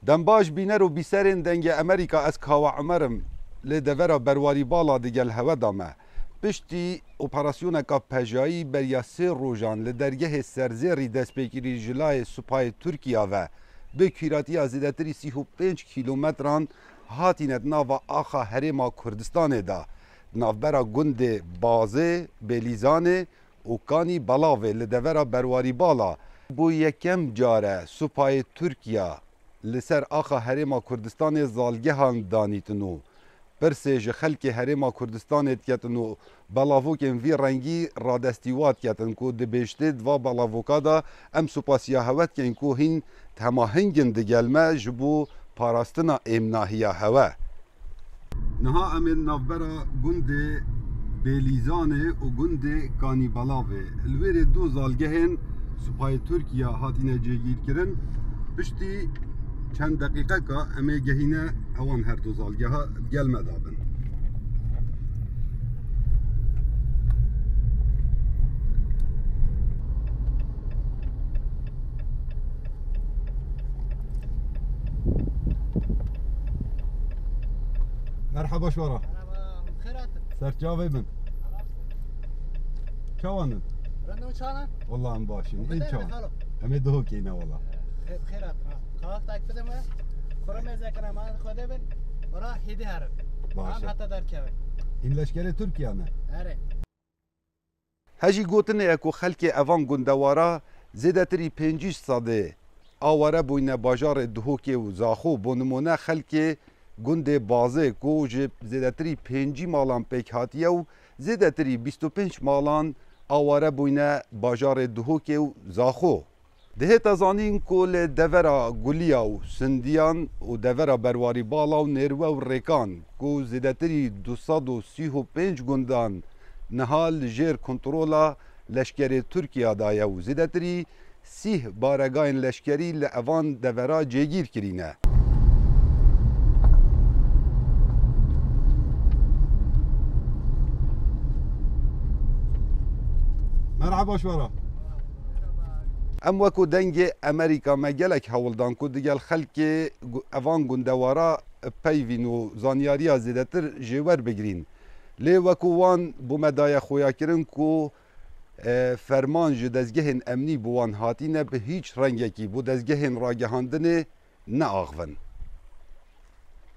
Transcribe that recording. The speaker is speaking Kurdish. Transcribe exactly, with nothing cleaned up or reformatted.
Dem baş bîner û bîserên Dengê Amerîka, ez Kawa Umer im, lê devera Berwarî Bala digel hewe da me. Piştî operasyoneka pejayî beriya sê rojan li dergehê Serzêrî destpêkirî ji layê supayê Tirkiya ve bi kûratiya zêdetirî sî û pênc kîlometran hatine di nava axa Herêma Kurdistanê de, di navbera gundê Bazê, Bêlîzanê û Kanî Belavê li devera Berwarî Bala. Bo yekem care supayê Tirkiya li ser axa Herêma Kurdistanê zalgehan danîtin û pirsê ji xelkê Herêma Kurdistanê diketin û belavokên vî rengî radestî wa diketin ku dibêjtê di va belavoka de em supasiya hewe dikin ku hîn temahingin digel me ji bo parastina êmnahiya hewe. Niha em ê navbera gundê Bêlîzanê û gundê Kanîbalavê, li wêrê du zalgehên supayê Tirkiya hatine cêgîrkirin. Piştî çend deqîqeka em ê gehîne ewan her du zalgeha digel me de bin. Merhaba şwara. Merhaba, xêr hatin. Ser çavê bin. Çawan in? Rindin çawan? Wallah em baş in. Xwedê Ên çawan? Xalo. Em ê Duhokê ne wallah. Xêr, xêr hatin ha. Kavak takip edin me. Kura mêze kine ma Xwedê bin. Ora hêdî herin. Baş e. Em heta derkevin. În leşkerê Tirkiya ne? Erê. Hejî gotinê ye ku xelkê evan gundewara zêdetirî pêncî sedê aware bûyne bajarê Duhokê û Zaxo. Bo nimûne xelkê gundê Bazê ku ji zêdetirî pêncî malan pêk hatiye û zêdetirî bîst û pênc malan aware bûyne bajarê Duhokê û Zaxo. Dihête zanîn ku li devera Guliya û Sindiyan û devera Berwarî Bala û Nêrwe û Rêkan ku zêdetirî du sed û sî û pênc gundan niha li jêr kontrola leşkerê Tirkiya de ye û zêdetirî sîh baregayên leşkerî li evan devera cêgîr kirîne. Merhaba şwara. Em wekû Dengê Amerîka me gelek hewl dan ku digel xelkê gu-, evan gundewara peyvîn û zanyariya zêdetir jê werbigirîn. Lê wekû wan bo me daye xuyakirin ku, e, ferman ji dezgehên emnî bi wan hatîne bi hîç rengekî bo dezgehên ragihandinê neaxivin.